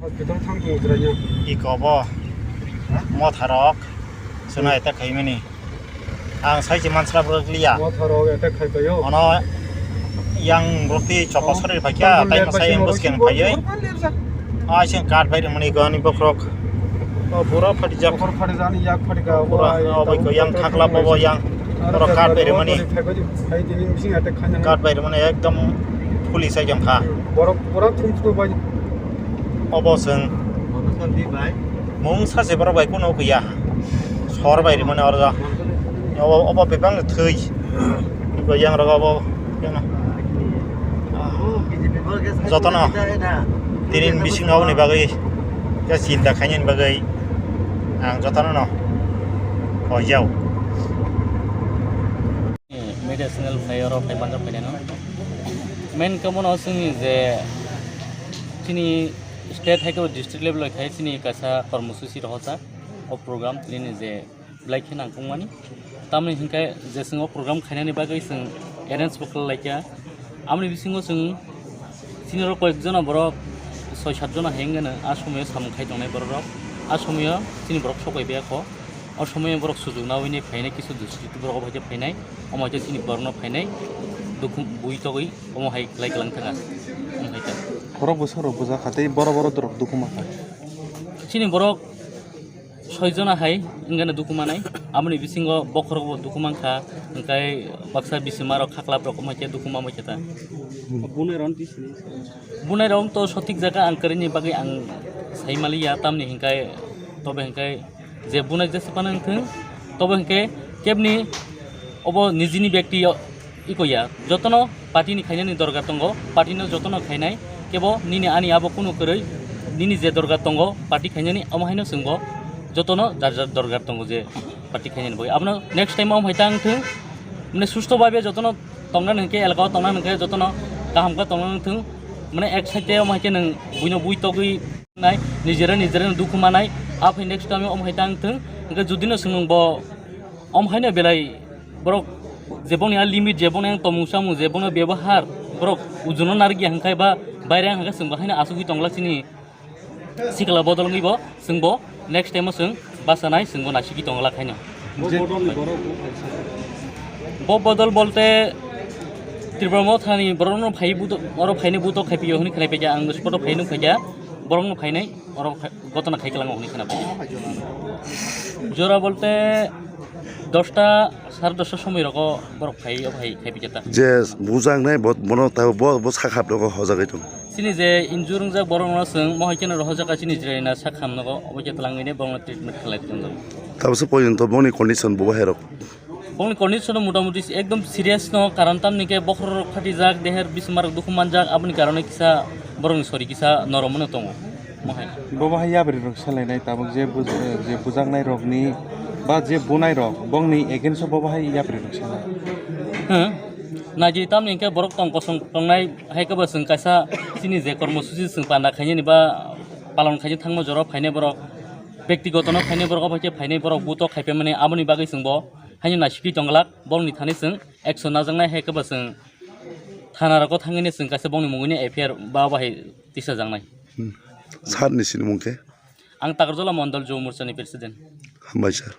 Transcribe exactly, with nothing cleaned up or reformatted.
Hospital thang tongo chwraino. Iko bo motharok chwngno attack khaimani. Ang sai se mansra borok liya. Motharok attack khaipaio. Ono yang rok twi choppa sori phaikya, tei mwsai yang bwskang phaiwi. Ai se kat bai rwmani gani bokhorok. O pura phatijak. Bokhorok phatijak, ani yak phatika, pura, o bai ko yang khakla bobo yang. Oro kat bai rwmani. Kat bai rwmani ekdom police ai jong kha. Borok, borok thum thum bai. Obo chwng. Mung sache borok bai kuno kuya. Sor bai rwmani oro. Obo, obo bebak thwi. Ko yang rok obo. Jotono tini bisingo aboni bagwi khe chinta khainani bagwi ang jotono no hoyao. Media channel phai oro phai manjak phai nang. Main khe bono chwngni je chini state hai khe district level bai khai chini kaisa kormosuchi rohorjak o program tini je belai khe nangkukmani. Tamoni hinkhe je chwng o program khainani bagwi chwng arrange bo khlai laikha. Amoni bisingo chwng chini oro koyek jona borok soi sat jona hai wngmano a somoyo samung khai tongnai borok rok. A somoyo chini borok sok bai biyakho. O somoyo borok sujuk naui ni phainai kisu dusti borok obo hai khe phainai. Omo hai khe chini borokno phainai dukhu bui togwi omo hai khlai kwlang thangkha. Omo hai khe. Borok bwsarok bwjakha tei boro boro dorok dukhu mankha. Chini borok soi jona hai wngkha dukhu manai, aboni bisingo bokhorok bo dukhu mankha, hwnkhe baksa bisima rok khaklap rok omo hai khe dukhu manbai khe ta. Bunai rok to sotik jaga ang kwrwini bagwi ang sai maliya, tamni hwnkhe tobe hwnkhe je bunai jesa phano wngthung, tobe hwnkhe kebni obo nijini bekti iko ya, jotono party ni khainani dorkar tongo, party no jotono khainai, kebo nini ani abo kunu kwrwi, nini je dorkar tongo party khainani, omo haino chwngbo jotono jar jar dorkar tongo je party khainani bagwi. Abono next time omo hai ta wngthung, mane susto bhabe jotono tongna hwnkhe, elaka o tongna hwnkhe jotono kaham khe tongna wngthung, mane ek side te omo hai khe nwng buino bui togwi nai, nijera nijera dukhu manai, aphai next time omo hai ta wngthung, hwnkhe judino chwng nwngbo omo haino belai borok je bongni a limit, je bongni ang tomung samung, je bongni bebohar, borok ujuno narikya hwnkhe ba baire ang hwnkhe chwngbo haino asugwi tonglak chini sikla bodol wngwi bo chwngbo next time o chwng bachanai chwngbo naisiki tonglak haino. Bo bodolni borok bo kaisa. Bo bodol bolte Tripura Mothani borokno phai buto, oro phaini buto khaipiyo hwnwi khwnai paikha, ang spot o phai nukphaikha, borokno phainai oro gotona khai kwlango hwnwi khwna paikha. Jora bolte dosta, sare dosta somoi rogo borok phai, o phai khai pijata. Je bujaknai bo, bono ta bo, bo sak hap rogo hojagwi tongo. Chini je injure wngjak borok no chwng mohai kheno rohorjak chini Jirayana sak ham nogo, obo khe twlangwi ne borok no treatment khlai tongo. Tabukhe porjonto boni condition bo bahai rok. Bongni condition motamuti ekdom serious no, karon tamni khe bokhorok phatijak, deher bisma rok dukhu manjak, aboni karone kisa borokni sori kisa noromno tongo. Mohai. Bo bahai yapri rok salainai tabuk je buj-, je bujaknai rokni ba je bunai rok bongni against o bo bahai yapri rok salai. Hmm. Naidi tamni khe borok tong kosong tongnai hai khe bo chwng kaisa chini je kormosuchi chwng panda khainani ba palon khaina thangma jora phainai borok, bektigoto no phainai borok, obo khe phainai borok buto khaipai mani, aboni bagwi chwng bo haino naisiki tongglak, borokni thani chwng action najaknai hai khe bo chwng thana rogo thangwi chwng kaisa bongni mungwi F I R ba bahai tisajaknai. Hmm. Sir ni sinimung khe? Ang Takarjala Mondol Juv Morcha ni president. Hambai sir.